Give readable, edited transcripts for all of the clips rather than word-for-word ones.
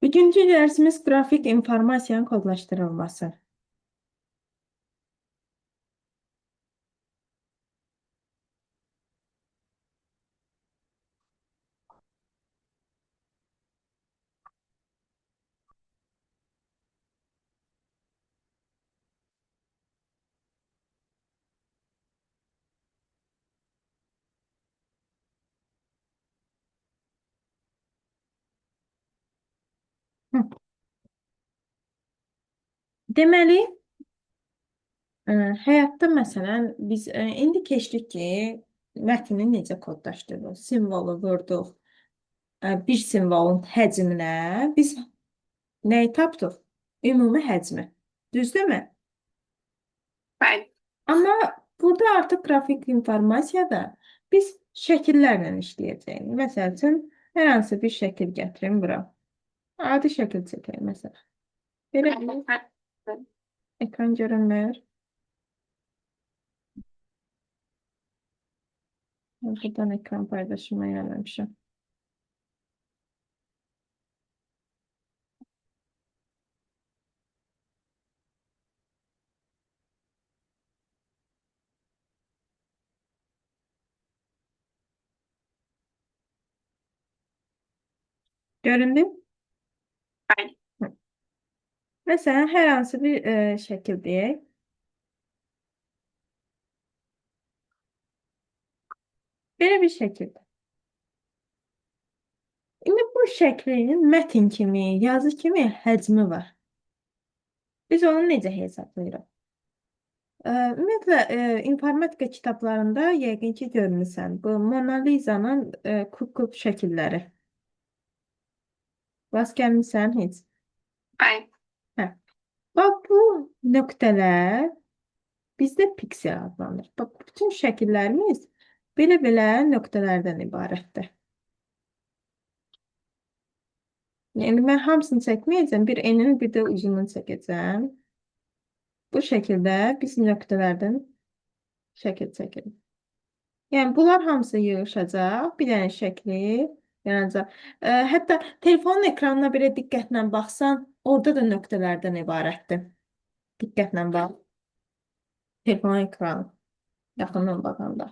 Bugünkü dərsimiz qrafik informasiyanın kodlaşdırılması. Hı. Deməli, həyatda məsələn biz indi keçdik ki, mətni necə kodlaşdırırıq? Simvolu vurduq. Bir simvolun həcminə biz nəyi tapdıq? Ümumi həcmi. Düzdürmü? Bəli. Amma burada artıq qrafik informasiyada biz şəkillərlə işləyəcəyik. Məsəl üçün, hər hansı bir şəkil gətirim bura. Adi şəkil çəkək məsələn. Belə bir ekran görünmür. Buradan ekran paylaşıma gəlməmişəm. Göründü? Bəli. Hı. Məsələn, hər hansı bir şəkil deyək. Belə bir şəkildir. İndi bu şəklin mətn kimi, yazı kimi həcmi var. Biz onu necə hesablayırıq? Ümumiyyətlə, informatika kitablarında yəqin ki, görmüsən. Bu Mona Lisa'nın kub-kub şəkilləri. Rast gəlmisən heç? Bəli. Hə. Bax, bu nöqtələr bizdə piksel adlanır. Bax, bütün şəkillərimiz belə-belə nöqtələrdən ibarətdir. Yəni, mən hamısını çəkməyəcəm. Bir enini, bir də uzununu çəkəcəm. Bu şəkildə biz nöqtələrdən şəkil çəkirik. Yəni, bunlar hamısı yığışacaq. Bir dənə şəkli yaranacaq. Hətta telefonun ekranına belə diqqətlə baxsan, orada da nöqtələrdən ibarətdir. Diqqətlə bax. Telefon ekranı. Yaxından baxanda.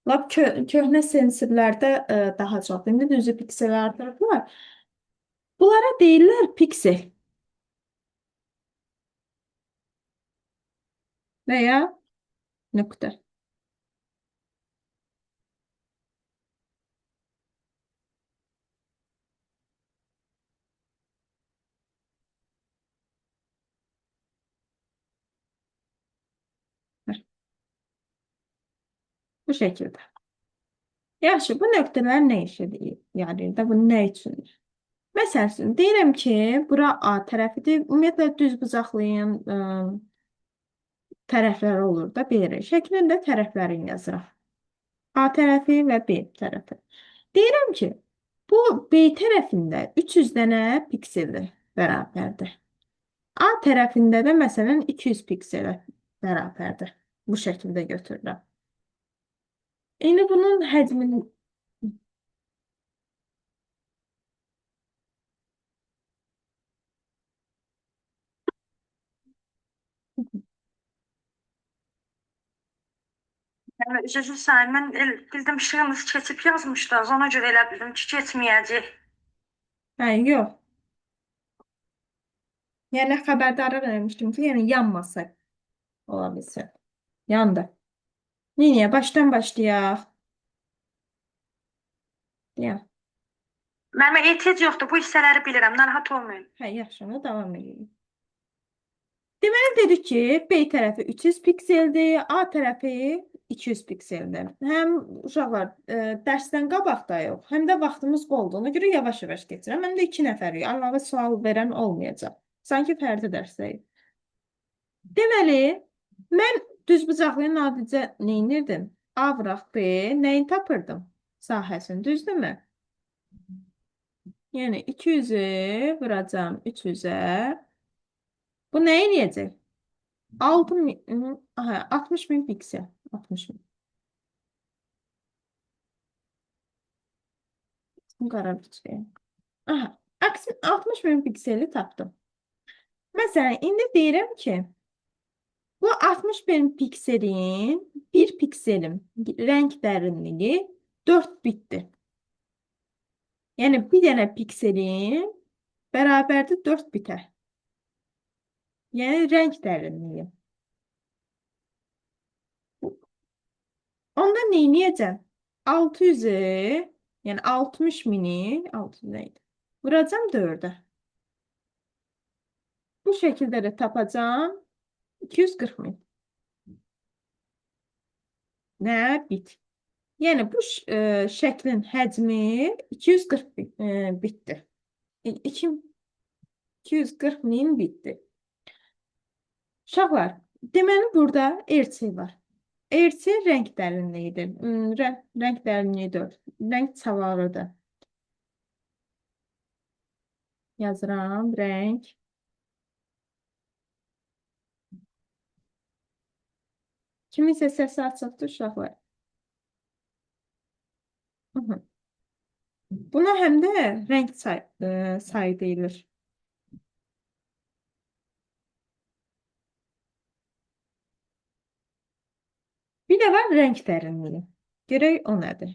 Lap köhnə sensorlarda daha çoxdur. İndi düzü piksel artırıblar. Bunlara deyirlər piksel. Və ya nöqtə. Bu şəkildə. Yaxşı, bu nöqtələr nə işə yarayır da, bu nə üçündür? Məsəl üçün, deyirəm ki, bura A tərəfidir. Ümumiyyətlə, düz bucaqlayan tərəfləri olur da, belə. Şəklin də tərəflərini yazıram. A tərəfi və B tərəfi. Deyirəm ki, bu B tərəfində 300 dənə pikseldir bərabərdir. A tərəfində də məsələn 200 pikselə bərabərdir. Bu şəkildə götürürəm. İndi bunun həcmini Yəni, üzr istəyirəm, mən el, bildim işığınız keçib yazmışdınız, ona görə elə bildim ki, getməyəcək. Hə, yox. Yəni xəbərdarlıq eləmişdim ki, yəni yanmasa ola bilsin. Yandı. Niyə? Başdan başlayaq. Ya. Mənə ehtiyac yoxdur, bu hissələri bilirəm, narahat olmayın. Hə, yaxşı, onda davam edirik. Deməli dedik ki, B tərəfi 300 pikseldir, A tərəfi 200 pikseldir. Həm uşaqlar dərsdən qabaq da yox, həm də vaxtımız boldur. Ona görə yavaş-yavaş keçirəm. Həm də 2 nəfərik. Əlavə sual verən olmayacaq. Sanki fərdi dərsdəyik. Deməli, mən düzbucaqlının adicə nə edirdim? A vuraq B, nəyin tapırdım? Sahəsini, düzdürmü? Yəni 200-ü vuracağam 300-ə. Bu nə eləyəcək? 6 min, aha, 60 min piksel. 60 min. Qara biçək. Aha, 60 min pikseli tapdım. Məsələn, indi deyirəm ki, bu 60 min pikselin bir pikselin rəng dərinliyi 4 bitdir. Yəni bir dənə pikselin bərabərdir 4 bitə. Yəni rəng dərinliyi. Onda nə edəcəm? 600-ü, yəni 60 mini, 600 nə idi? Vuracam 4-ə. Bu şəkildə də tapacağam 240 min. Nə? Bit. Yəni bu şəklin həcmi 240 bitdir. 240 min bitdir. Uşaqlar, deməli burada RC var. RC rəng dərinliyidir. Rəng dərinliyi 4. Rəng çalarıdır. Yazıram, rəng. Kiminsə səsi açıqdır uşaqlar. Buna həm də rəng sayı deyilir. Bir də var rəng dərinliyi. Görək o nədir?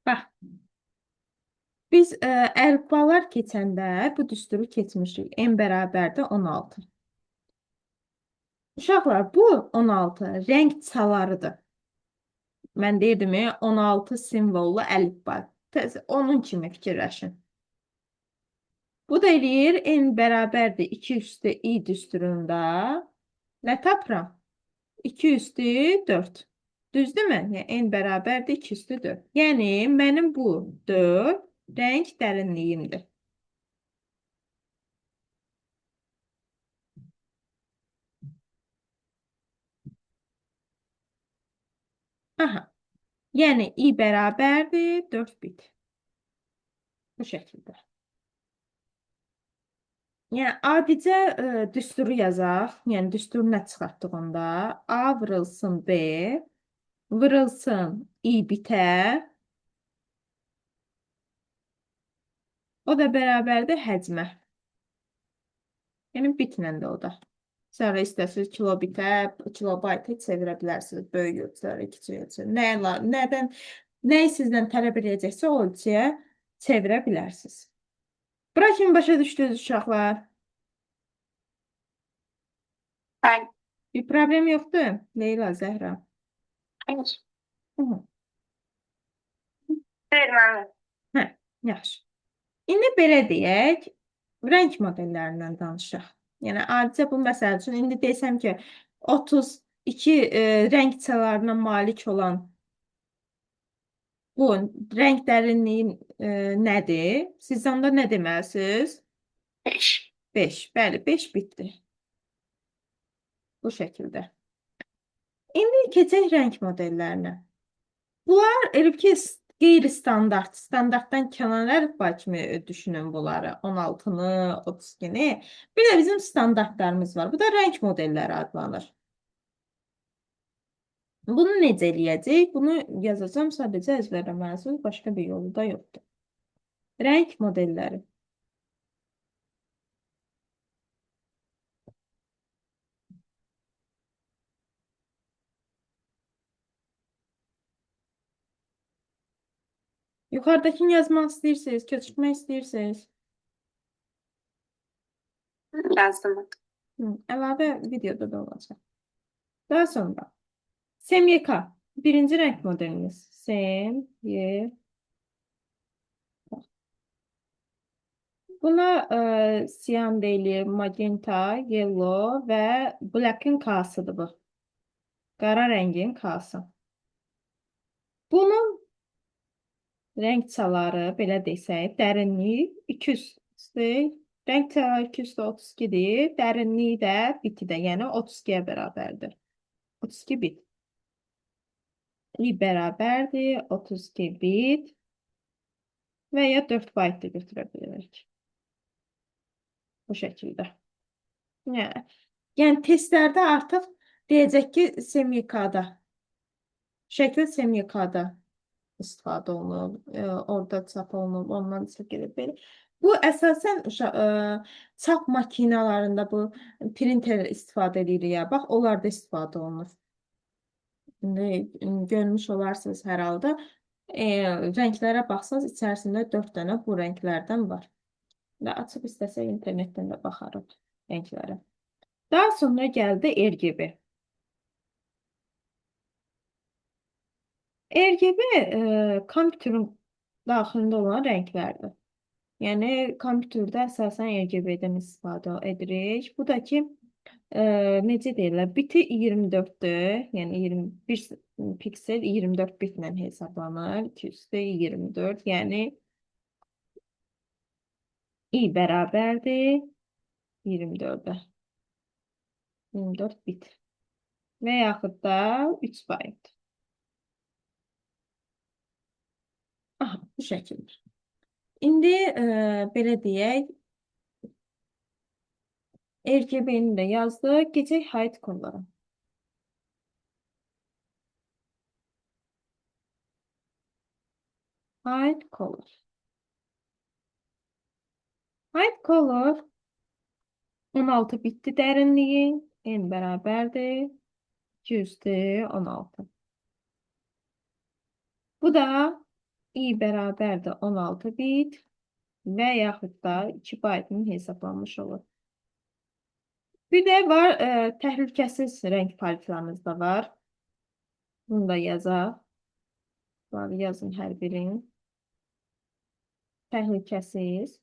Bax. Biz əlifbalar keçəndə bu düsturu keçmişik. N bərabərdir 16. Uşaqlar, bu 16 rəng çalarıdır. Mən deyirdim, 16 simvollu əlifba. Onun kimi fikirləşin. Bu da eləyir N bərabərdir 2 üstü i düsturunda. Nə tapıram? 2 üstü 4. Düzdürmü? Yəni, N bərabərdir 2 üstü 4. Yəni, mənim bu 4 rəng dərinliyimdir. Aha. Yəni, i bərabərdir 4 bit. Bu şəkildə. Yəni, adicə düsturu yazaq. Yəni, düsturu nə çıxartdıq onda? A vurulsun B, vurulsun i bitə. O da bərabərdir həcmə. Yəni, bitlə də o da. Sonra istəsiniz kilobitə, kilobayta çevirə bilərsiniz. Böyük ölçülərə, kiçik ölçülərə. Nəyi sizdən tələb eləyəcəksə o ölçüyə çevirə bilərsiniz. Bura kimi başa düşdünüz uşaqlar? Bəli. Bir problem yoxdur? Leyla, Zəhra. Xeyr. Xeyr, müəllim. Hə, yaxşı. İndi belə deyək, rəng modellərindən danışaq. Yəni, adicə bu məsəl üçün, indi desəm ki, 32 rəng çalarına malik olan bu rəng dərinliyi nədir? Siz onda nə deməlisiniz? 5. 5. Bəli, 5 bitdi. Bu şəkildə. İndi keçək rəng modellərinə. Bunlar elə ki, qeyri-standart, standartdan kənar əlifba kimi düşünün bunları. 16-nı, 32-ni. Bir də bizim standartlarımız var. Bu da rəng modelləri adlanır. Bunu necə eləyəcəyik? Bunu yazacağım, sadəcə əzbərləməlisiniz. Başqa bir yolu da yoxdur. Rəng modelləri. Yuxarıdakını yazmaq istəyirsiniz, köçürtmək istəyirsiniz. Yazdım. Əlavə videoda da olacaq. Daha sonra SMYK birinci rəng modelimiz. SMYK. Buna siyan deyilir, magenta, yellow və black-in K-sıdır bu. Qara rəngin K-sı. Bunun rəng çaları, belə desək, dərinliyi 200, rəng çaları 232-dir, dərinliyi də biti də, yəni 32-yə bərabərdir. 32 bit. I bərabərdir 32 bit və ya 4 byte də götürə bilirik. Bu şəkildə. Yəni testlərdə artıq deyəcək ki, SMYK-da Şəkil CMYK-da istifadə olunub, orada çap olunub, ondan çəkilir belə. Bu əsasən çap makinelərində bu printer istifadə edirik ya, bax onlarda istifadə olunur. İndi görmüş olarsınız hər halda. Rənglərə baxsanız içərisində 4 dənə bu rənglərdən var. Və açıb istəsək internetdən də baxarıq rənglərə. Daha sonra gəldi RGB. RGB kompüterin daxilində olan rənglərdir. Yəni kompüterdə əsasən RGB-dən istifadə edirik. Bu da ki necə deyirlər, biti 24-dür. Yəni 21 piksel 24 bitlə hesablanır. 224, yəni i bərabərdir 24-ə. 24 bit. Və yaxud da 3 bayt. Aha, bu şəkildə. İndi belə deyək, RGB-ni də yazdıq. Keçək hide color'a. Hide color. Hide color 16 bitdi dərinliyi. N bərabərdir 216. Bu da i bərabərdir 16 bit və yaxud da 2 baytın hesablanmış olur. Bir də var təhlükəsiz rəng paletlərimiz də var. Bunu da yazaq. Var, yazın hər birini. Təhlükəsiz.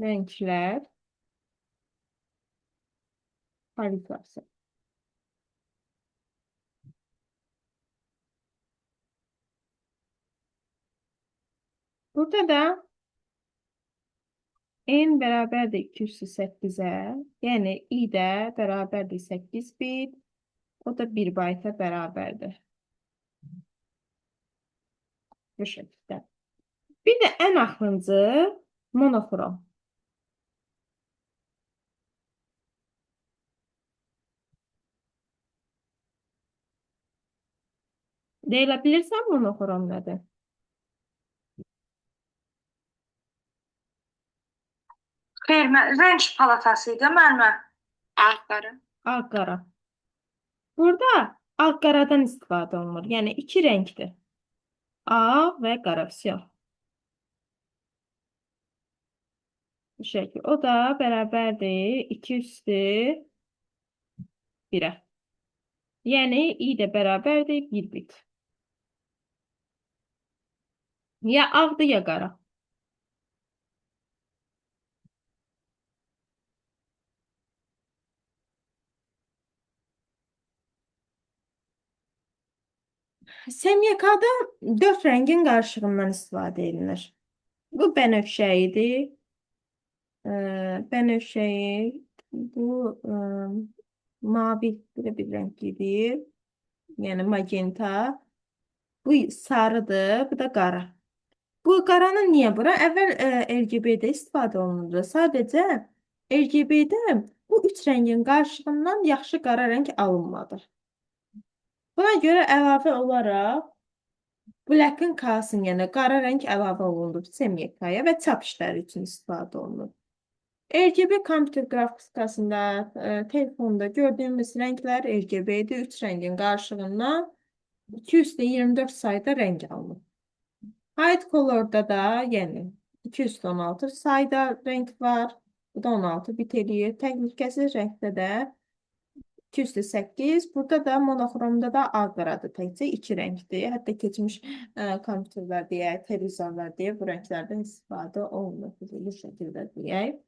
Rənglər paletləri. Burada da n bərabərdir 208-ə, yəni i də bərabərdir 8 bit, o da 1 bayta bərabərdir. Bu şəkildə. Bir də ən axırıncı monoxrom. Leyla, bilirsən monoxrom nədir? Xeyr, rəng palatası idi müəllimə. Ağ qara. Ağ qara. Burada ağ qaradan istifadə olunur. Yəni iki rəngdir. Ağ və qara. Vəsiyo. Bu şəkil. O da bərabərdir 2 üstü 1-ə. Yəni i də bərabərdir 1 bit. Ya ağdır ya qara. SMYK-da 4 rəngin qarışığından istifadə edilir. Bu bənövşəyidir. Bənövşəyi, bu mavi belə bir rəng gedir. Yəni magenta. Bu sarıdır, bu da qara. Bu qaranı niyə bura? Əvvəl RGB-də istifadə olunurdu. Sadəcə RGB-də bu üç rəngin qarışığından yaxşı qara rəng alınmadı. Buna görə əlavə olaraq Black-ın K-sın, yəni qara rəng əlavə olundu CMYK-ya və çap işləri üçün istifadə olunur. RGB kompüter qrafikasında, telefonda gördüyümüz rənglər RGB-dir. Üç rəngin qarışığından 224 sayda rəng alınır. Hide Color'da da, yəni 216 sayda rəng var. Bu da 16 bit eləyir. Təhlükəsiz rəngdə də 208. Burada da monoxromda da ağ qaradır. Təkcə iki rəngdir. Hətta keçmiş kompüterlər deyək, televizorlar deyək, bu rənglərdən istifadə olunur. Bu şəkildə deyək.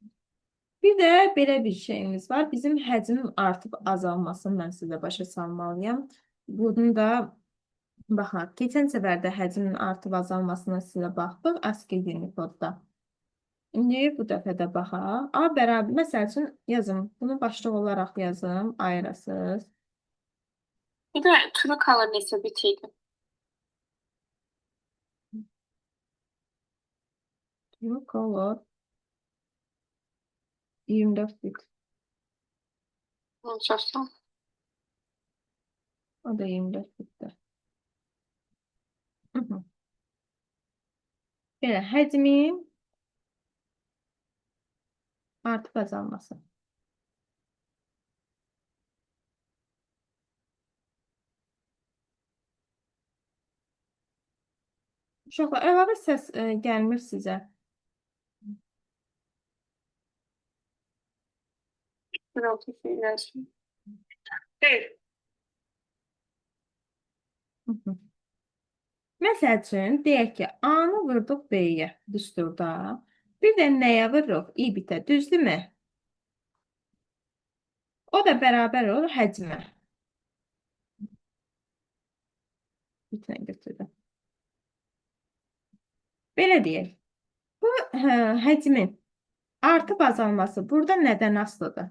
Bir də belə bir şeyimiz var. Bizim həcmin artıb azalmasını mən sizə başa salmalıyam. Bunu da baxaq. Keçən səfər də həcmin artıb azalmasına sizə baxdıq ASCII Unicode-da. İndi bu dəfə də baxaq. A bərabər, məsəl üçün yazım. Bunu başlıq olaraq yazım, ayırasız. Bir də true color neçə bit idi? True color 24 bit. Çox sağ ol. O da 24 bitdir. Hı -hı. Belə, həcmin artıb azalması. Uşaqlar, əlavə səs gəlmir sizə. Biraz şey. Deyil. Hı -hı. Məsəl üçün, deyək ki, A-nı vurduq B-yə düsturda. Bir də nəyə vururuq? İ bitə, düzdürmü? O da bərabər olur həcmə. Bitlə götürdüm. Belə deyək. Bu həcmin artıb azalması burada nədən asılıdır?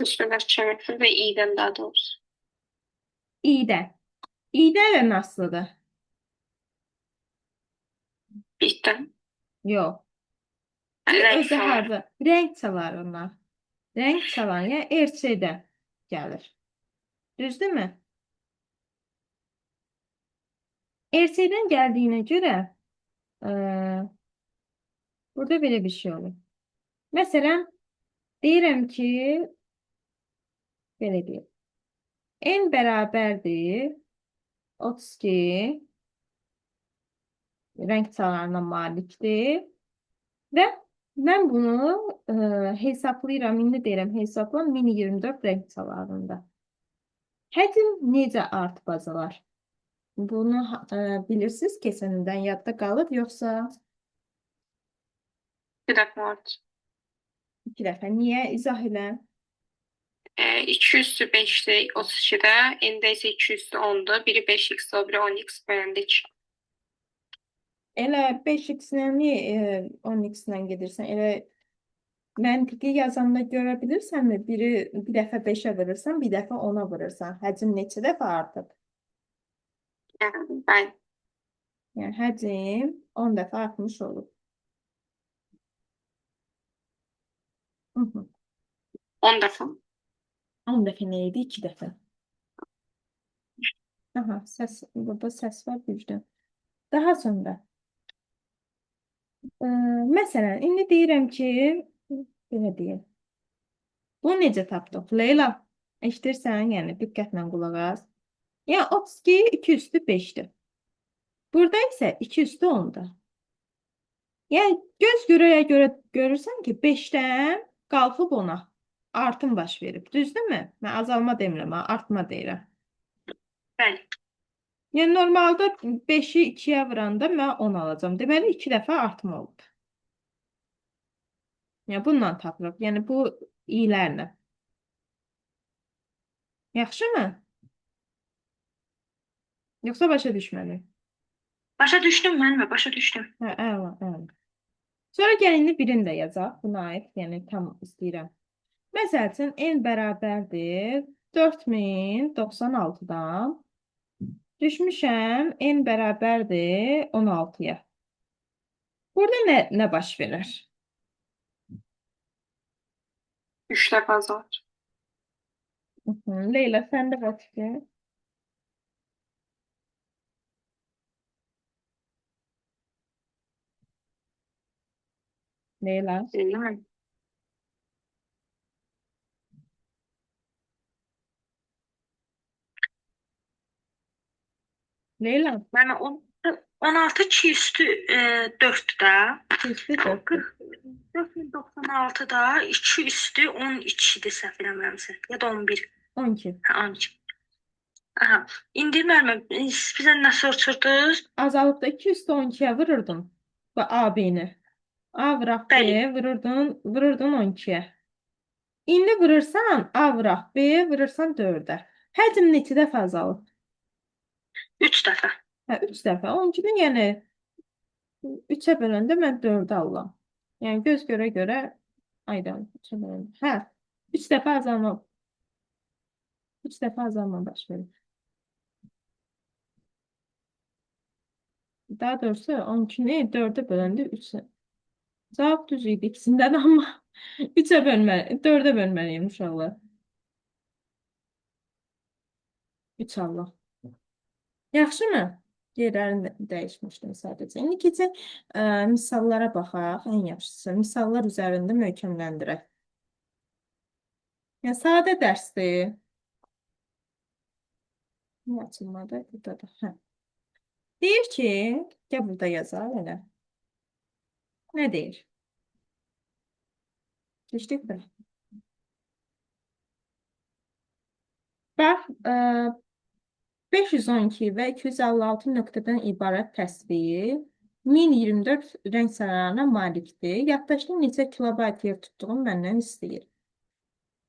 Üstülər çevirdi və İ-dən daha doğrusu. İ-dən. İ-dən nədən asılıdır? Bitdən. Yox. İ Rəng özü çalar. harda? Rəng çalar onlar. Rəng çalan, yəni RC-dən gəlir. Düzdürmü? RC-dən gəldiyinə görə burada belə bir şey olur. Məsələn, deyirəm ki, belə deyim. N bərabərdir 32 rəng çalarına malikdir və mən bunu hesablayıram. İndi deyirəm hesabla 1024 rəng çalarında. Həcm necə artıb azalar? Bunu bilirsiniz keçəndən yadda qalıb yoxsa Bir dəfə art. iki dəfə? Niyə? İzah elə. 2 üstü 5-dir 32-də. İndi isə 2 üstü 10-dur. Biri 5x, o biri 10x böləndik. Elə 5x-lə niyə 10x-lə gedirsən? Elə məntiqi yazanda görə bilirsənmi? Biri bir dəfə 5-ə vurursan, bir dəfə 10-a vurursan. Həcm neçə dəfə artıb? Yəni, bəli. Yəni həcm 10 dəfə artmış olub. Hı -hı. 10 dəfə. 10 dəfə nə idi? 2 dəfə. Aha, səs, burada səs var güclü. Daha sonra məsələn, indi deyirəm ki, belə deyim. Bunu necə tapdıq? Leyla, eşidirsən? Yəni diqqətlə qulaq as. Yəni 32 2 üstü 5-dir. Burada isə 2 üstü 10-dur. Yəni göz görəyə görə görürsən ki, 5-dən qalxıb 10-a artım baş verib. Düzdürmü? Mən azalma demirəm, ha, artma deyirəm. Bəli. Yəni normalda 5-i 2-yə vuranda mən 10 alacağam. Deməli 2 dəfə artma olub. Yəni bununla tapılır. Yəni bu i'lərlə. Yaxşımı? Yoxsa başa düşmədim? Başa düşdüm müəllimə, başa düşdüm. Hə, əla, əla. Sonra gəlin indi birini də yazaq. Buna aid, yəni tam istəyirəm. Məsəl üçün n bərabərdir 4096-dan düşmüşəm n bərabərdir 16-ya. Burada nə baş verir? 3 dəfə azalar. Hı -hı. Leyla, sən də bax ki. Leyla. Değil mi? Leyla, Müəllimə 16 2 üstü 4-dür də. üstü 4-dür. 40 4096-da 2 üstü 12 idi səhv eləmirəmsə. Ya da 11. 12. Hə, 12. Aha. İndi müəllimə bizə nə soruşurdunuz? Azalıb da 2 üstü 12-yə vururdun. Bu A-B-ni. A vuraq B Bəli. vururdun 12-yə. İndi vurursan A vuraq B vurursan 4-ə. Həcm neçə dəfə azalıb? 3 dəfə. Hə, 3 dəfə. 12-nin yəni 3-ə böləndə mən 4-ü alıram. Yəni göz görə görə aydan 3-ə böləndə. Hə, 3 dəfə azalma. 3 dəfə azalma baş verir. Daha doğrusu 12-ni 4-ə böləndə 3. Cavab düz idi ikisindən amma 3-ə bölməli, 4-ə bölməliyim uşaqlar. 3 Allah. Yaxşımı? Yerlərini dəyişmişdim sadəcə. İndi keçək misallara baxaq. Ən yaxşısı misallar üzərində möhkəmləndirək. Yəni sadə dərsdir. Niyə açılmadı? Buradadır. Hə. Deyir ki, gəl burada yazaq elə. Nə deyir? Keçdik bura. Bax, 512 və 256 nöqtədən ibarət təsvir 1024 rəng çalarına malikdir. Yaddaşda neçə kilobayt yer tutduğunu məndən istəyir.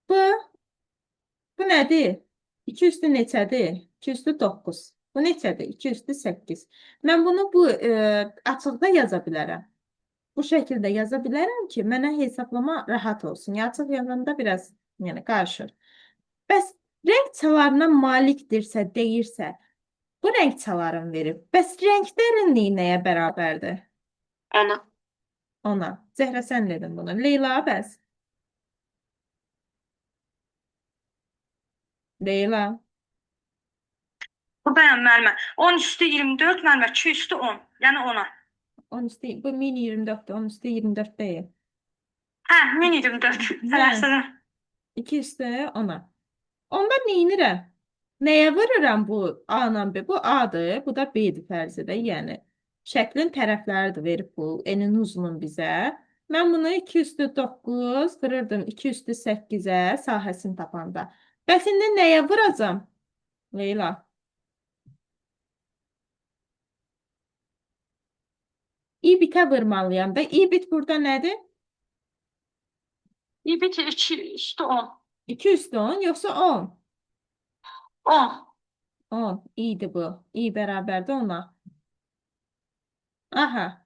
Bu nədir? 2 üstü neçədir? 2 üstü 9. Bu neçədir? 2 üstü 8. Mən bunu bu açıqda yaza bilərəm. Bu şəkildə yaza bilərəm ki, mənə hesablama rahat olsun. Ya açıq yazanda biraz yəni qarışır. Bəs rəng çalarına malikdirsə, deyirsə, bu rəng çalarını verib. Bəs rəng dərinliyi nəyə bərabərdir? Ona. Ona. Zəhrə sən dedin bunu. Leyla bəs? Leyla. Bu bəyəm müəllimə. 10 üstü 24 müəllimə, 2 üstü 10. Yəni 10-a. 10 üstü, bu 1024-dür. 10 üstü 24 deyil. Hə, 1024. Hə. Tələsdim. 2 üstü 10-a. Onda neynirəm? Nəyə vururam bu A ilə B? Bu A-dır, bu da B-dir fərz edək. Yəni şəklin tərəfləridir verib bu enin uzunun bizə. Mən bunu 2 üstü 9 vururdum 2 üstü 8-ə sahəsini tapanda. Bəs indi nəyə vuracam? Leyla. İ bitə vurmalıyam da. İ bit burada nədir? İ bit 2 üstü 10. 2 üstü 10 yoxsa 10? 10. 10. İ'dir bu. İ bərabərdir 10-a. Aha.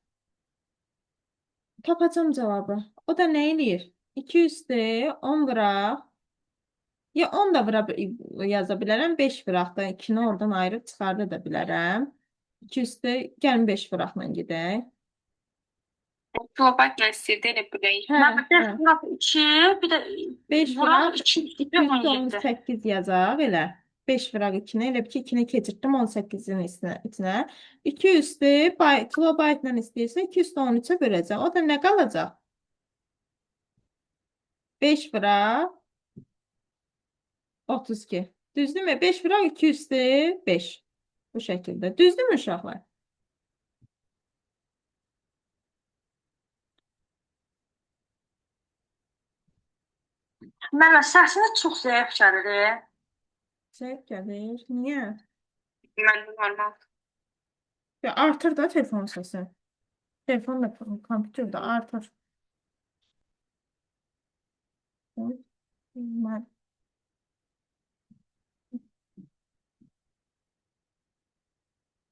Tapacağım cavabı. O da nə eləyir? 2 üstü 10 vuraq. Ya 10 da vura yaza bilərəm. 5 vuraq da 2-ni oradan ayırıb çıxarda da bilərəm. 2 üstü gəlin 5 vuraqla gedək. Kilobaytla istəyirdi elə bilək. Hə, Müəllimə, 5 hə. vuraq 2, bir də 5 vuraq vuraq 2 üstü 2 üstü 17. 18 yazaq elə. 5 vuraq 2-ni elə bil ki 2-ni keçirtdim 18-in içinə. 2 üstü kilobaytla istəyirsə 2 üstü 13-ə böləcəm. O da nə qalacaq? 5 vuraq 32. Düzdürmü? 5 vuraq 2 üstü 5. Bu şəkildə. Düzdürmü uşaqlar? Müəllimə, səsiniz çox zəif gəlir. Zəif gəlir. Niyə? Mən normal. Ya artır da telefon səsi. Telefon da kompüter də artır.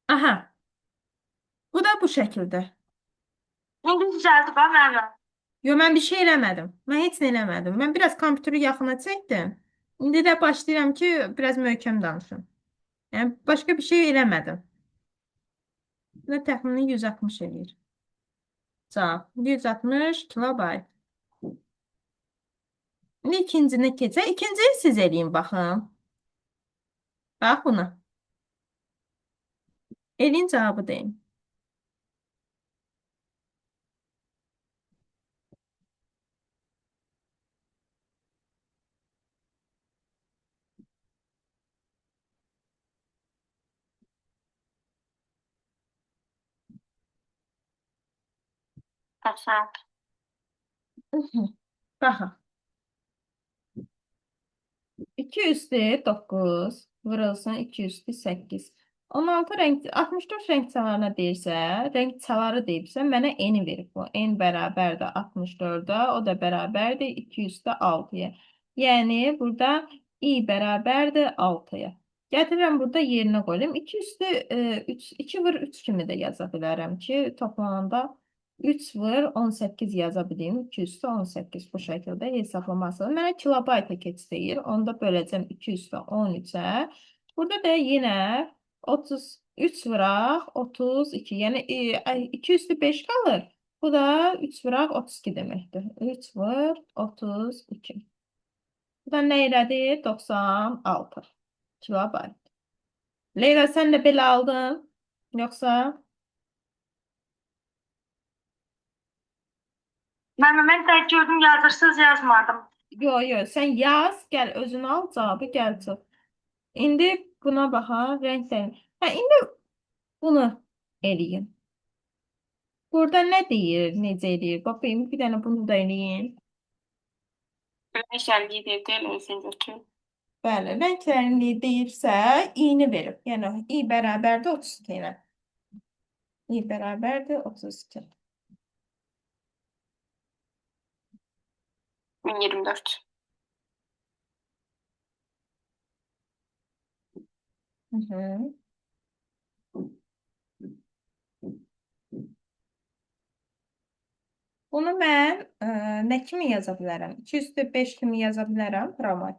Aha. Bu da bu şəkildə. İndi düzəldi bax müəllimə. Yo, mən bir şey eləmədim. Mən heç nə eləmədim. Mən biraz kompüteri yaxına çəkdim. İndi də başlayıram ki, biraz möhkəm danışım. Yəni başqa bir şey eləmədim. Bu da təxmini 160 eləyir. Cavab 160 kilobayt. İndi ikincini keçək. İkinciyi siz eləyin baxın. Bax buna. Eləyin cavabı deyin. Təşəkkür. Baxın. 2 üstü 9 vurulsun 2 üstü 8. 16 rəng, 64 rəng çalarına deyirsə, rəng çaları deyibsə, mənə n verib bu. N bərabərdir 64-ə, o da bərabərdir 2 üstü 6-ya. Yəni, burada i bərabərdir 6-ya. Gətirirəm burada yerinə qoyuram. 2 üstü 3, 2 vur 3 kimi də yaza bilərəm ki, toplananda 3 vur 18 yaza bilim. 2 üstü 18 bu şəkildə hesaplaması. Mənə kilobayta keç deyir. Onda böləcəm 2 üstü 13-ə. Burada da yenə 33 3 vuraq 32. Yəni 2 üstü 5 qalır. Bu da 3 vuraq 32 deməkdir. 3 vur 32. Bu da nə elədi? 96 kilobayt. Leyla sən də belə aldın? Yoxsa? Mən də gördüm yazırsınız, yazmadım. Yo, yo, sən yaz, gəl özün al, cavabı gəl çıx. İndi buna baxaq, rəng təyin. Hə, indi bunu eləyin. Burada nə deyir, necə eləyir? Baxayım, bir dənə bunu da eləyin. Rəng rəngliyi deyir, elə özün götür. Bəli, rəng rəngliyi deyirsə, i-ni verib. Yəni, i bərabərdir 32 ilə. I bərabərdir 32. 1024. Hı -hı. Bunu mən nə kimi yaza bilərəm? 2 üstü 5 kimi yaza bilərəm, Ramay.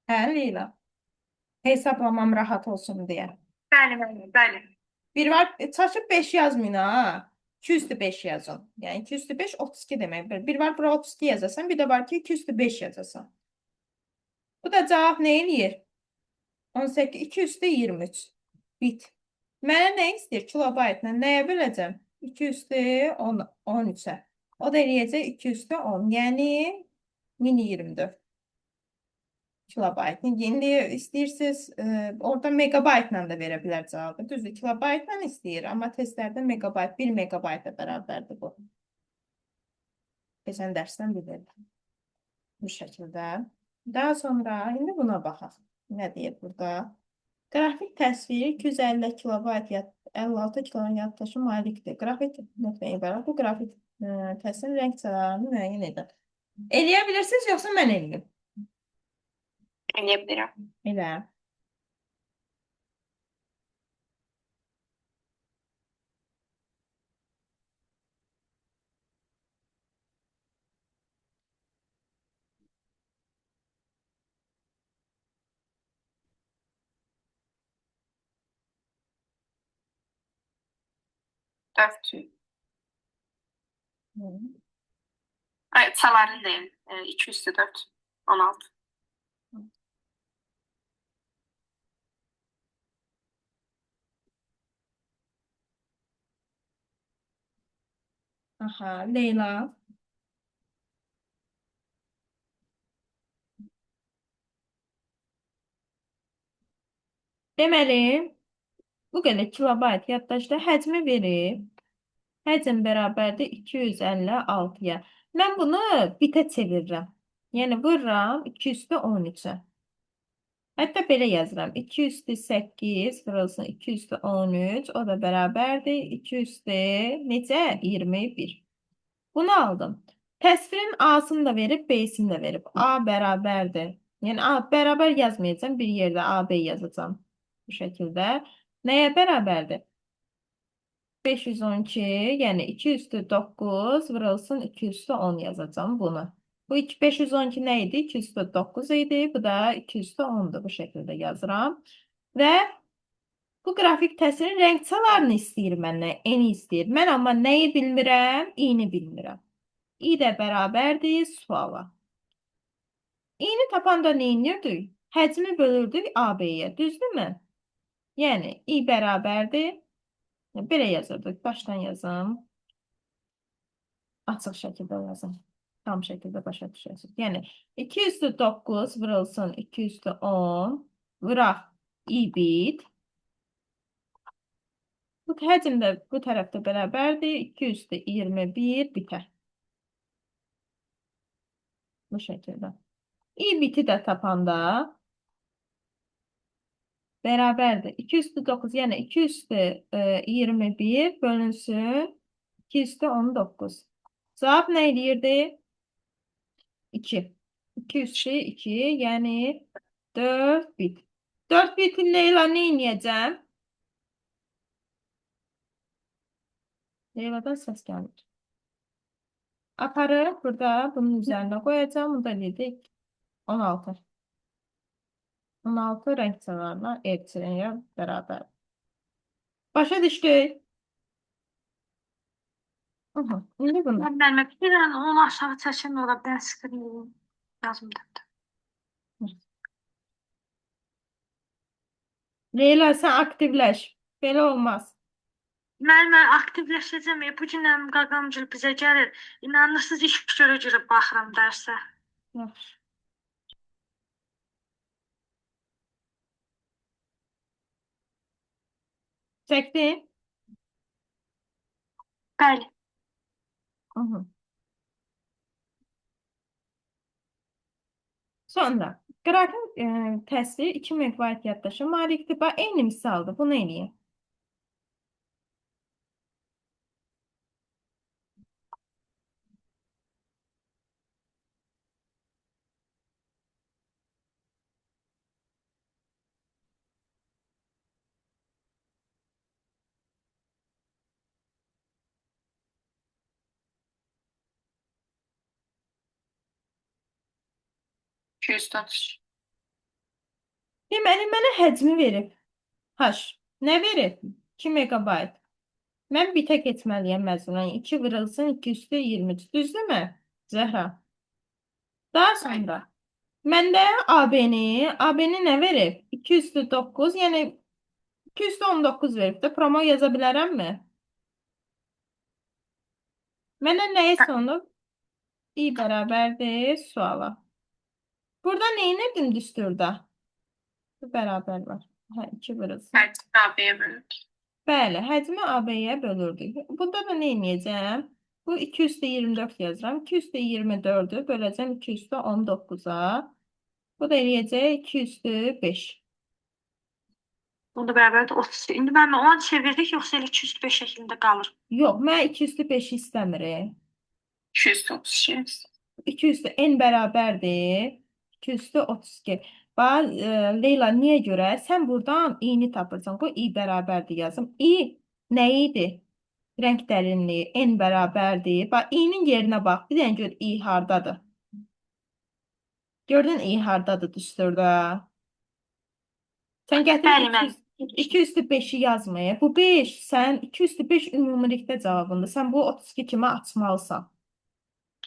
Hə, Leyla. Hesablamam rahat olsun deyə. Bəli, bəli, bəli. Bir var, çaşıb 5 yazmayın ha. 2 üstü 5 yazın. Yəni 2 üstü 5 32 demək. Bir var bura 32 yazasan, bir də var ki 2 üstü 5 yazasan. Bu da cavab nə eləyir? 18, 2 üstü 23. Bit. Mənə nə istəyir? Kilobaytla nəyə böləcəm? 2 üstü 10, 13-ə. O da eləyəcək 2 üstü 10. Yəni 1024 kilobayt. İndi istəyirsiniz, orada megabaytla da verə bilər cavabı. Düzdür, kilobaytla istəyir, amma testlərdə megabayt, 1 megabayta bərabərdir bu. Keçən dərsdən bilirdim. Bu şəkildə. Daha sonra indi buna baxaq. Nə deyir burada? Qrafik təsviri 250 kilobayt, 56 kilobayt yaddaşa malikdir. Qrafik nöqtədən ibarət. Bu qrafik təsvirin rəng çalarını müəyyən edir. Eləyə bilirsiniz, yoxsa mən eləyim? Eləyə bilirəm. Elə. Dörd. Hı. Ay, çaların deyil. 2 üstü 4. 16. Aha, Leyla. Deməli, bu qədər kilobayt yaddaşda həcmi verib. Həcm bərabərdir 256-ya. Mən bunu bitə çevirirəm. Yəni vururam 2 üstü 13-ə. Hətta belə yazıram. 2 üstü 8 vurulsun 2 üstü 13. O da bərabərdir 2 üstü necə? 21. Bunu aldım. Təsvirin A-sını da verib, B-sini də verib. A bərabərdir. Yəni A bərabər yazmayacağam. Bir yerdə A, B yazacağam. Bu şəkildə. Nəyə bərabərdir? 512, yəni 2 üstü 9 vurulsun 2 üstü 10 yazacağam bunu. Bu 512 nə idi? 2 üstü 9 idi. Bu da 2 üstü 10'dur. Bu şəkildə yazıram. Və bu qrafik təsvirin rəng çalarını istəyir məndən. Eni istəyir. Mən amma nəyi bilmirəm? İni bilmirəm. İ də bərabərdir suala. İni tapanda nə edirdik? Həcmi bölürdük AB-yə. Düzdürmü? Yəni İ bərabərdir. Belə yazırdıq. Başdan yazım. Açıq şəkildə yazım. Tam şəkildə başa düşəsiniz. Yəni 2 üstü 9 vurulsun 2 üstü 10 vuraq i bit. Bu həcm də bu tərəfdə bərabərdir. 2 üstü 21 bitə. Bu şəkildə. İ biti də tapanda bərabərdir. 2 üstü 9, yəni 2 üstü 21 bölünsün 2 üstü 19. Cavab nə eləyirdi? 2. 2 üstü 2, yəni 4 bit. 4 bitin Leyla nə eləyəcəm? Leyladan səs gəlmir. Aparıb burada bunun üzərinə qoyacağım. Bu da eləyirdi 16. 16 rəng çalarına RT-yə bərabər. Başa düşdük? Aha, indi bunu. Mən müəllimə bir an onu aşağı çəkim ola bir dənə screen yazım da. Leyla sən aktivləş. Belə olmaz. Müəllimə aktivləşəcəm. Bu gün əmim qaqamgil bizə gəlir. İnanırsınız iş görə görə baxıram dərsə. Yaxşı. Çəkdin? Bəli. Aha. Sonra qrafik təsvir 2 MB yaddaşa malikdir. Bax, eyni misaldır. Bunu eləyək. İki üstü 33. Deməli, mənə həcmi verib. H. Nə verib? 2 MB. Mən bitə keçməliyəm məcburan. 2 vurulsun 2 üstü 23. Düzdürmü? Zəhra. Daha sonra məndə AB-ni nə verib? 2 üstü 9, yəni 2 üstü 19 verib də. Promo yaza bilərəmmi? Mənə nəyi sonub? I bərabərdir suala. Burada nə edirdim düsturda? Bu bərabər var. Hə, 2 vurulsun. Həcmi AB-yə bölürdük. Bəli, həcmi AB-yə bölürdük. Bunda da nə edəcəm? Bu 2 üstə 24 yazıram. 2 üstə 24-ü böləcəm 2 üstə 19-a. Bu da eləyəcək 2 üstü 5. Onda bərabərdir 32. İndi müəllimə onu çevirdik yoxsa elə 2 üstü 5 şəklində qalır? Yox, mən 2 üstü 5 istəmirəm. 2 üstü 32. 2 üstü n bərabərdir. 2 üstü 32. Bax, Leyla, niyə görə? Sən buradan i-ni tapırsan. Qoy i bərabərdir yazım. I nə idi? Rəng dərinliyi n bərabərdir. Bax, i-nin yerinə bax. Bir dənə gör i hardadır. Gördün i hardadır düsturda. Sən gətirib Bəli, müəllim. 2 üstü 5-i yazmaya. Bu 5, sən 2 üstü 5 ümumilikdə cavabındır. Sən bu 32 kimi açmalısan.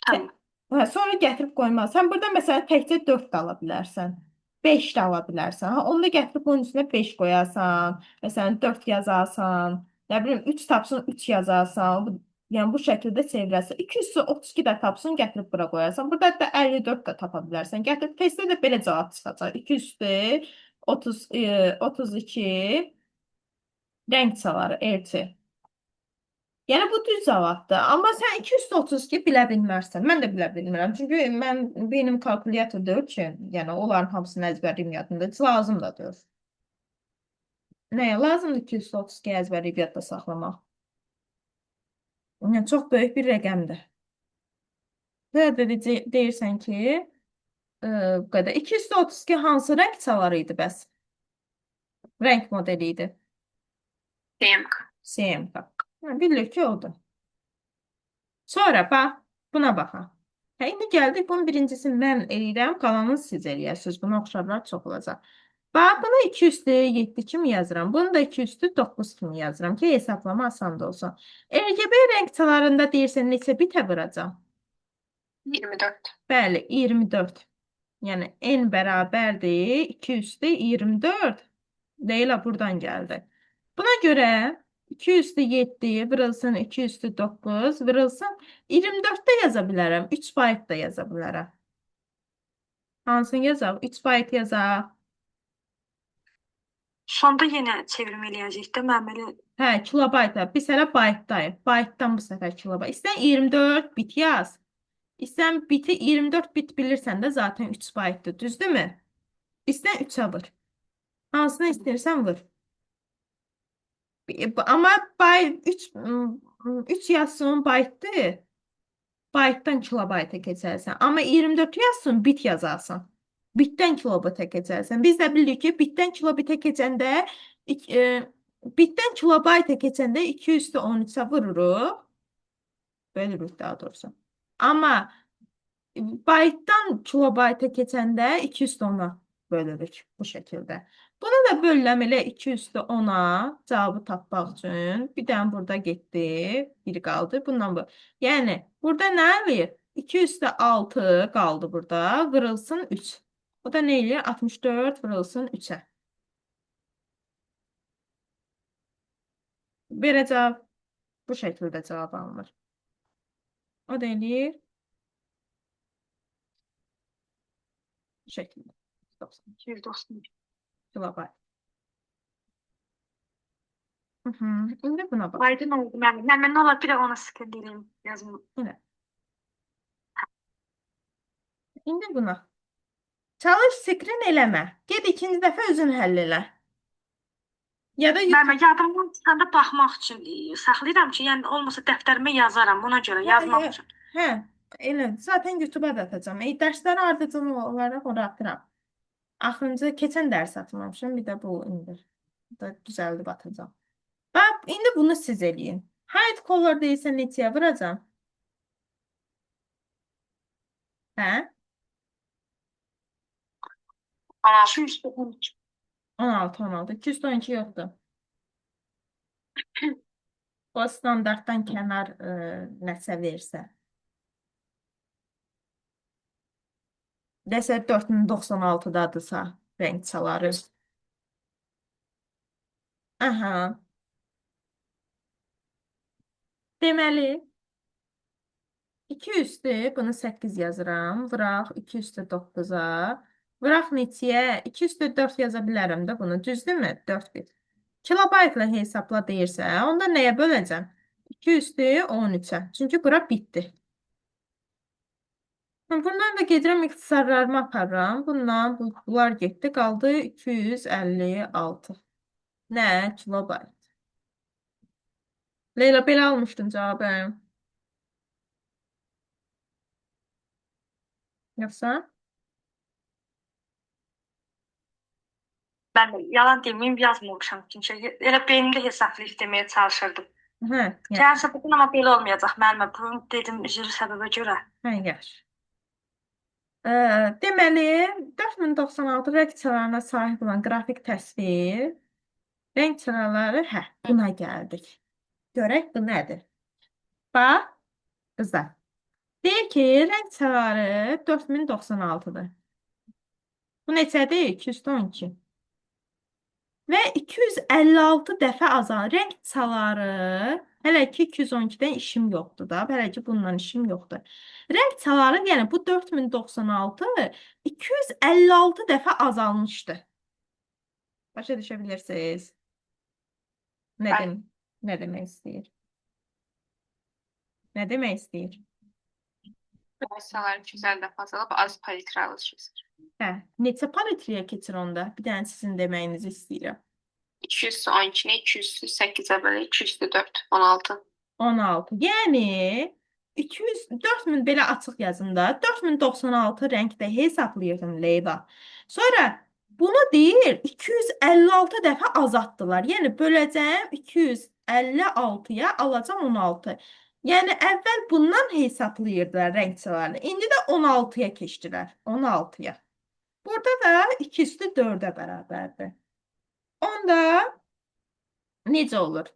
Tamam. Hə, sonra gətirib qoymalısan. Sən burada məsələn təkcə 4 də ala bilərsən. 5 də ala bilərsən. Ha, onu da gətirib bunun üstünə 5 qoyasan. Məsələn 4 yazarsan. Nə bilim 3 tapsın 3 yazarsan. Yəni bu şəkildə çevirərsən. 2 üstü 32 də tapsın gətirib bura qoyarsan. Burada hətta 54 də tapa bilərsən. Gətirib testdə də belə cavab çıxacaq. 2 üstü 30, 32 rəng çaları RT. Yəni bu düz cavabdır. Amma sən 232 bilə bilmərsən. Mən də bilə bilmirəm. Çünki mən beynim kalkulyator deyil ki, yəni onların hamısını əzbərləyim yadımda. Heç lazım da deyil. Nəyə lazımdır 232 əzbərləyib yadda saxlamaq? Yəni çox böyük bir rəqəmdir. Və də deyirsən ki, bu qədər. 232 hansı rəng çaları idi bəs? Rəng modeli idi. CMK. CMK. Hə, bilirik ki, odur. Sonra bax, buna baxaq. Hə, indi gəldik. Bunun birincisini mən eləyirəm, qalanını siz eləyərsiniz. Buna oxşarlar çox olacaq. Bax, bunu 2 üstü 7 kimi yazıram. Bunu da 2 üstü 9 kimi yazıram ki, hesablama asan da olsun. RGB rəng çalarında deyirsən neçə bitə vuracam? 24. Bəli, 24. Yəni n bərabərdir 2 üstü 24. Leyla buradan gəldi. Buna görə 2 üstü 7 vurulsun 2 üstü 9 vurulsun 24 də yaza bilərəm. 3 bayt da yaza bilərəm. Hansını yazaq? 3 bayt yazaq. Sonda yenə çevrim eləyəcək də mənim elə Hə, kilobayt. Biz hələ baytdayıq. Baytdan bu səfər kilobayt. İstən 24 bit yaz. İstən biti 24 bit bilirsən də zaten 3 baytdır. Düzdürmü? İstən 3-ə vur. Hansını istəyirsən vur. Amma bay 3 yazsın baytdır. Baytdan kilobayta keçərsən. Amma 24 yazsın bit yazarsan. Bitdən kilobita keçərsən. Biz də bilirik ki, bitdən kilobitə keçəndə bitdən kilobayta keçəndə 2 üstü 13-ə vururuq. Bölürük daha doğrusu. Amma baytdan kilobayta keçəndə 2 üstü 10-a bölürük bu şəkildə. Bunu da bölürəm elə 2 üstü 10-a cavabı tapmaq üçün. Bir dənə burada getdi, biri qaldı. Bundan bu. Yəni burada nə eləyir? 2 üstü 6 qaldı burada. Vurulsun 3. O da nə eləyir? 64 vurulsun 3-ə. Belə cavab bu şəkildə cavab alınır. O da eləyir. Bu şəkildə. 90 292. kilobayt. Hı hı. İndi buna bax. Aydın oldu müəllim. Müəllim, nə olar bir də ona sıxın deyim, yazım. Yine. İndi buna. Çalış, screen eləmə. Get ikinci dəfə özün həll elə. Ya da YouTube. Müəllim, yadımdan çıxanda baxmaq üçün saxlayıram ki, yəni olmasa dəftərimə yazaram ona görə Hə, yazmaq hə, üçün. hə, elə. Zaten YouTube'a da atacağım. Dərsləri ardıcıl olaraq ora atıram. Axırıncı keçən dərs atmamışam, bir də bu indi. Bu da düzəldib atacağım. Bax, indi bunu siz eləyin. Hide color deyilsə neçəyə vuracağam? Hə? 16. 212. 16, 16. 212 yoxdur. O standartdan kənar nəsə versə. Desə 4096-dadırsa rəng çaları. Aha. Deməli, 2 üstü, bunu 8 yazıram. Vuraq 2 üstü 9-a. Vuraq neçəyə? 2 üstü 4 yaza bilərəm də bunu. Düzdürmü? 4 1. Kilobaytla hesabla deyirsə, onda nəyə böləcəm? 2 üstü 13-ə. Çünki bura bitdi. Bundan da gedirəm ixtisarlarımı aparıram. Bundan bunlar getdi. Qaldı 256. Nə? Kilobayt. Leyla belə almışdın cavabı. Yoxsa? Mən yalan deməyim, yazmamışam çünki elə beynimdə hesablayıb deməyə çalışırdım. Hə, yaxşı. Gələn səbəbdən amma belə olmayacaq müəllimə. Bunu dedim üzr səbəbə görə. Hə, yaxşı. Deməli, 4096 rəng çalarına sahib olan qrafik təsvir, rəng çaları, hə, buna gəldik. Görək bu nədir? Bax, qızlar. Deyir ki, rəng çaları 4096-dır. Bu neçədir? 212. Və 256 dəfə azalan rəng çaları, hələ ki 212-dən işim yoxdur da, hələ ki bununla işim yoxdur. Rəng çaları, yəni bu 4096 256 dəfə azalmışdı. Başa düşə bilirsiniz? Nə, Bəli. nə demək istəyir? Nə demək istəyir? Rəng çaları 250 dəfə azalıb az palitralı keçir. Hə, neçə palitrəyə keçir onda? Bir dənə sizin deməyinizi istəyirəm. 212-ni 208-ə bölək 204, 16. 16. Yəni 200 4000 belə açıq yazım da 4096 rəngdə hesablayırdım Leyla. Sonra bunu deyir 256 dəfə azaltdılar. Yəni böləcəm 256-ya alacam 16. Yəni əvvəl bundan hesablayırdılar rəng çalarını. İndi də 16-ya keçdilər. 16-ya. Burada da 2 üstü 4-ə bərabərdir. Onda necə olur?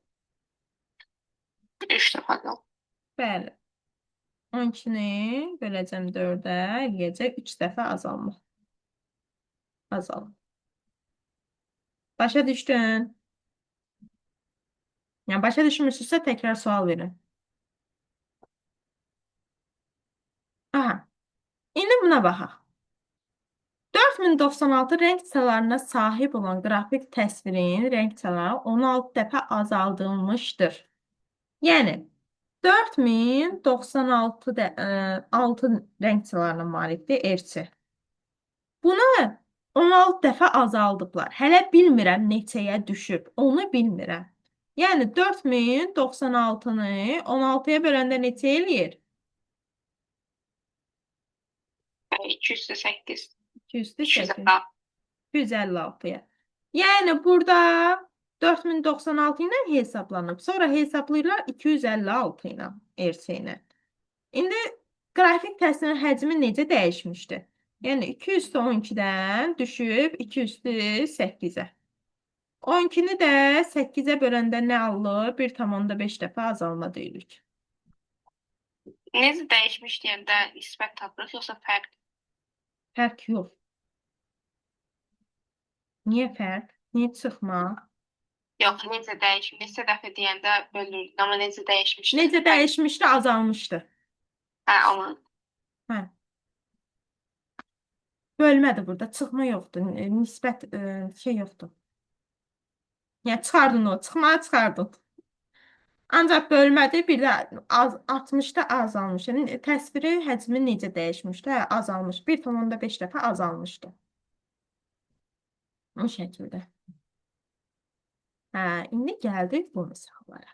3 dəfə azalıb. Bəli. 12-ni böləcəm 4-ə, eləyəcək 3 dəfə azalma. Azalma. Başa düşdün? Yəni başa düşmürsünüzsə təkrar sual verin. Aha. İndi buna baxaq. 4096 rəng çalarına sahib olan qrafik təsvirin rəng çaları 16 dəfə azaldılmışdır. Yəni 4096 6 rəng çalarına malikdir RC. Bunu 16 dəfə azaldıblar. Hələ bilmirəm neçəyə düşüb. Onu bilmirəm. Yəni 4096-nı 16-ya böləndə neçə eləyir? 208. 208. 256. 256-ya. Yəni burada 4096 ilə hesablanıb. Sonra hesablayırlar 256 ilə RC ilə. İndi qrafik təsvirin həcmi necə dəyişmişdi? Yəni 2 üstü 12-dən düşüb 2 üstü 8-ə. 12-ni də 8-ə böləndə nə alınır? 1,5 dəfə azalma deyilik. Necə dəyişmiş deyəndə nisbət tapırıq, yoxsa fərq? Fərq yox. Niyə fərq? Niyə çıxma? Yox, necə dəyişmiş? Neçə dəfə deyəndə bölürdün, amma necə dəyişmişdi? Necə Fərq. dəyişmişdi? Azalmışdı. Hə, onu. Hə. Bölmədir burada. Çıxma yoxdur. Nisbət şey yoxdur. Yəni çıxardın o. Çıxmağı çıxardın. Ancaq bölmədir, bir də az, 60-da azalmış. Yəni təsviri həcmi necə dəyişmişdi? Hə, azalmış. 1,5 dəfə azalmışdı. Bu şəkildə. Hə, indi gəldik bu misallara.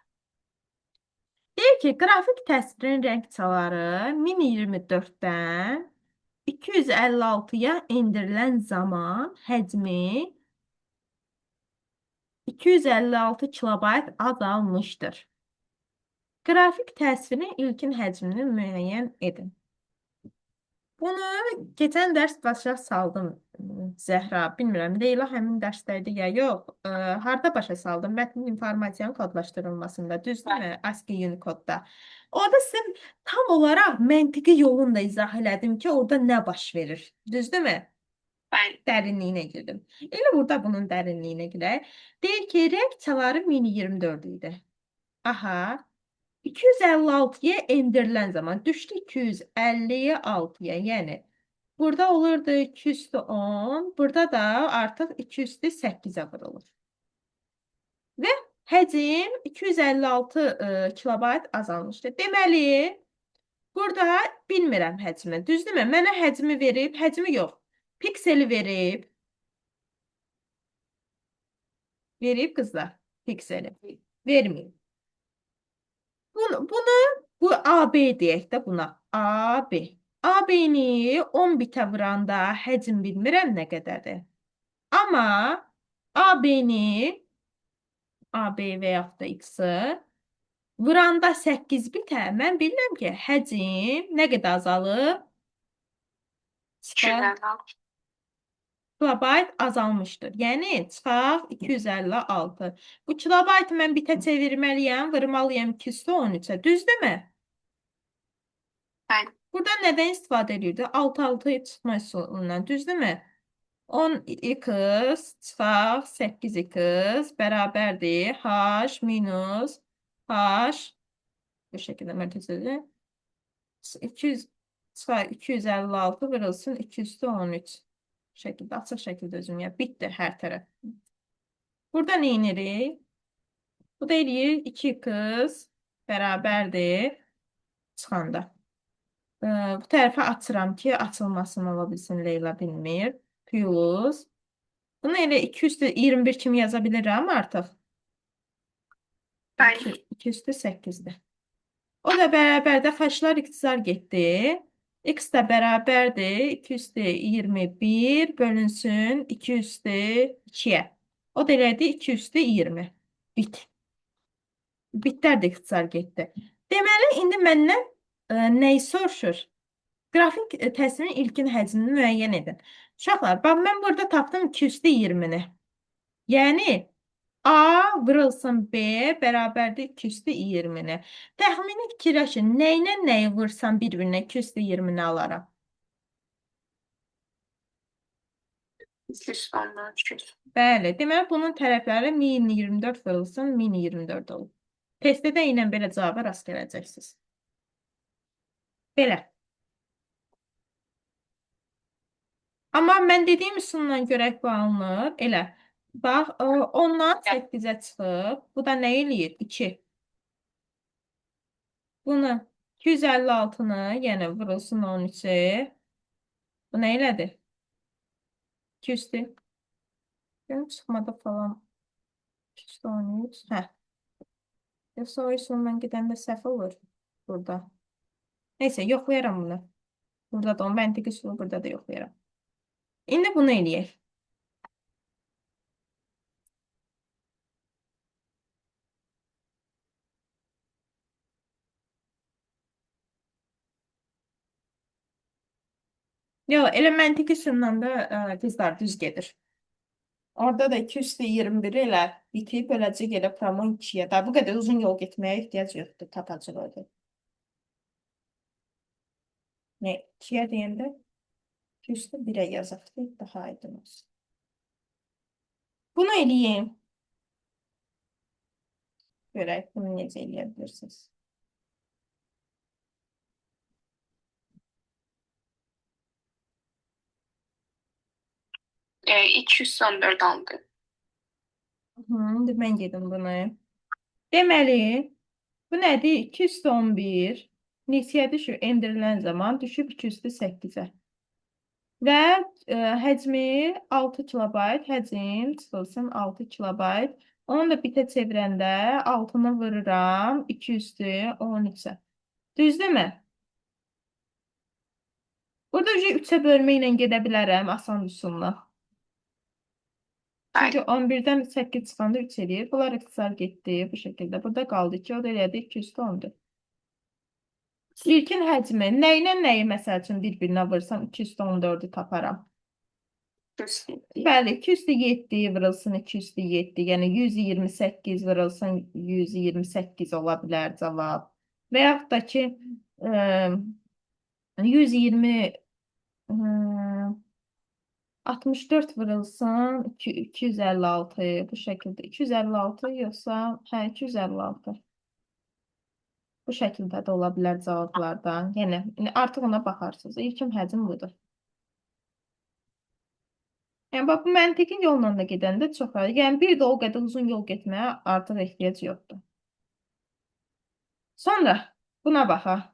Deyir ki, qrafik təsvirin rəng çaları 1024-dən 256-ya endirilən zaman həcmi 256 kilobayt azalmışdır. Qrafik təsvirin ilkin həcmini müəyyən edin. Bunu keçən dərs başa saldım Zəhra. Bilmirəm, Leyla həmin dərsdə idi ya yox. Harda başa saldım? Mətn informasiyanın kodlaşdırılmasında, düzdürmü? ASCII Unicode-da. Orada sizə tam olaraq məntiqi yolunu da izah elədim ki, orada nə baş verir. Düzdürmü? Bəli. Dərinliyinə girdim. Elə burada bunun dərinliyinə girək. Deyir ki, rəng çaları 1024 idi. Aha. 256-ya endirilən zaman düşdü 256-ya. Yəni burada olurdu 210, burada da artıq 208-ə vurulur. Və həcm 256 kilobayt azalmışdı. Deməli, burada bilmirəm həcmi. Düzdürmü? Mənə həcmi verib, həcmi yox, pikseli verib. Verib qızlar, pikseli. Verməyib. Bunu bu AB deyək də buna. AB. AB-ni 10 bitə vuranda həcm bilmirəm nə qədərdir. Amma AB-ni AB və yaxud da X-i vuranda 8 bitə mən bilirəm ki, həcm nə qədər azalıb? Çıxaq 256. kilobayt azalmışdır. Yəni çıxaq 256. Bu kilobaytı mən bitə çevirməliyəm, vurmalıyam 213-ə. Düzdürmü? Bəli. Burada nədən istifadə edirdi? 6 6 çıxma üsulundan, düzdürmü? 10x çıxaq 8x bərabərdir h minus h bu şəkildə mərtəbəli 200 çıxaq 256 vurulsun 213 şəkildə açıq şəkildə özüm ya bitdir hər tərəf. Burada nə edirik? Bu da eləyir 2x bərabərdir çıxanda. Bu tərəfə açıram ki, açılmasın ola bilsin Leyla bilmir. Plus. Bunu elə 2 üstü 21 kimi yaza bilirəm artıq. Bəli. 2 üstü 8-dir. O da bərabərdir. Xərclər iqtisar getdi. X də bərabərdir. 2 üstü 21 bölünsün 2 üstü 2-yə. O da elədi 2 üstü 20. Bit. Bitlər də ixtisar getdi. Deməli, indi məndən nəyi soruşur? Qrafik təsvirin ilkin həcmini müəyyən edin. Uşaqlar, bax mən burada tapdım 2 üstü 20-ni. Yəni, A vurulsun B bərabərdir 2 üstü 20-ni. Təxmini fikirləşin, nə ilə nəyi vursam bir-birinə 2 üstü 20-ni alaram? 210-dan 200. Bəli, deməli bunun tərəfləri 1024 vurulsun 1024 olur. Testdə də ilə belə cavaba rast gələcəksiniz. Belə. Amma mən dediyim üsulla görək bu alınır. Elə. Bax, 10-dan 8-ə çıxıb. Bu da nə eləyir? 2. Bunu 256-nı, yəni vurulsun 13-ü. Bu nə elədi? 2 üstü. Görüm çıxmadı falan. 2 üstü 13. Hə. Yoxsa o üsulla gedəndə səhv olur burada. Neysə, yoxlayaram bunu. Burada da o məntiqi üsulu burada da yoxlayaram. İndi bunu eləyək. Yox, elə məntiqi üsulla da qızlar düz gedir. Orada da 2 üstü 21 elə bitib, beləcə elə promo 2-yə. Daha bu qədər uzun yol getməyə ehtiyac yoxdur, tapacaq orada. Ne, 2-yə deyəndə 2 üstü 1-ə yazaq ki, daha aydın olsun. Bunu eləyim. Görək, bunu necə eləyə bilirsiniz. 214 aldı. Hı, indi mən gedim bunu. Deməli, bu nədir? 2 üstü 11 neçəyə düşür? Endirilən zaman düşüb 2 üstü 8-ə. Və həcmi 6 kilobayt, həcm çıxılsın 6 kilobayt. Onu da bitə çevirəndə 6-nı vururam 2 üstü 13-ə. Düzdürmü? Burada 3-ə bölmə ilə gedə bilərəm asan üsulla. Çünki 11-dən 8 çıxanda 3 eləyir. Bunlar ixtisar getdi bu şəkildə. Burada qaldı ki, o da elədi 2 üstü 14. İlkin həcmi nə ilə nəyi məsəl üçün bir-birinə vursam 2 üstü 14-ü taparam. Bəli, 2 üstü 7 vurulsun 2 üstü 7, yəni 128 vurulsun 128 ola bilər cavab. Və yaxud da ki, 120 64 vurulsun 256 bu şəkildə. 256 yoxsa hə 256. Bu şəkildə də ola bilər cavablardan. Yəni artıq ona baxarsınız. İlkin həcm budur. Yəni bax bu məntiqi yolla da gedəndə çox rahat. Yəni bir də o qədər uzun yol getməyə artıq ehtiyac yoxdur. Sonra buna baxaq.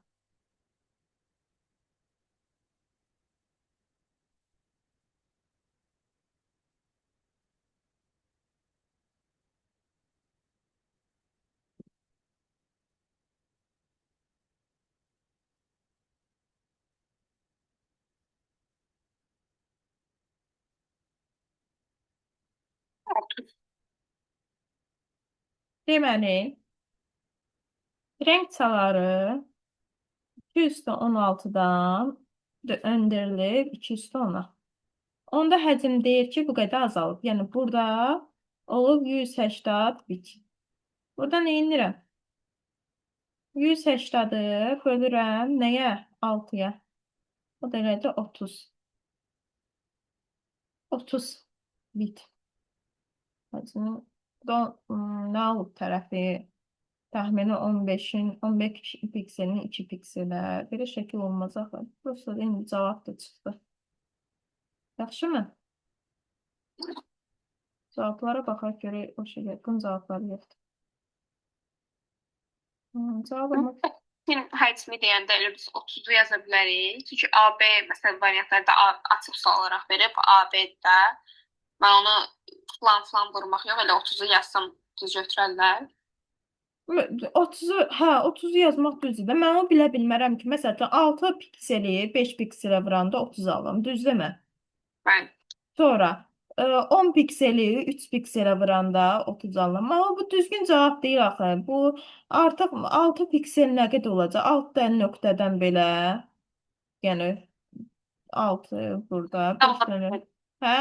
Deməli, rəng çaları 2 üstü 16-dan öndərilib 2 üstü 10-a. Onda həcm deyir ki, bu qədər azalıb. Yəni, burada olub 180 bit. Burada nə edirəm? 180-ı bölürəm nəyə? 6-ya. O da elədir 30. 30 bit. Həcmi nə olub tərəfi? Təxmini 15-in, 15 pikselin 2 pikselə. Belə şəkil olmaz axı. Prosta indi cavab da çıxdı. Yaxşımı? Cavablara baxaq görək o şəkil. Bunun cavabları yoxdur. Cavab amma Həcmi deyəndə elə biz 30-u yaza bilərik. Çünki AB məsələn variantlarda açıq sual olaraq verib AB-də. Mən onu falan vurmaq yox, elə 30-u yazsam düz götürərlər. 30-u, hə, 30-u yazmaq düzdür də. Mən onu bilə bilmərəm ki, məsələn 6 pikseli 5 pikselə vuranda 30 alım, düzdürmü? Bəli. Sonra 10 pikseli 3 pikselə vuranda 30 alım. Amma bu düzgün cavab deyil axı. Bu artıq 6 piksel nə qədər olacaq? 6 dənə nöqtədən belə. Yəni 6 burada, 5 dənə. Hə?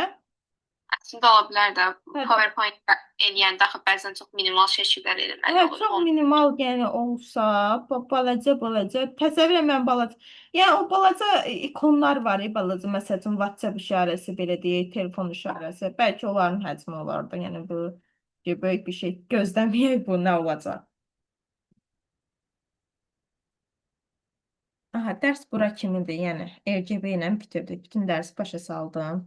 Əslində ola bilər də. Hə. PowerPoint eləyəndə axı bəzən çox minimal şəkillər eləməli Hə, olur. çox minimal yəni olsa, balaca balaca, təsəvvür mən balaca. Yəni o balaca ikonlar var, balaca, məsəl üçün WhatsApp işarəsi belə deyək, telefon işarəsi. Bəlkə onların həcmi olardı. Yəni bu böyük bir şey gözləməyək bu nə olacaq. Aha, dərs bura kimidir? Yəni RGB ilə bitirdik. Bütün dərsi başa saldım.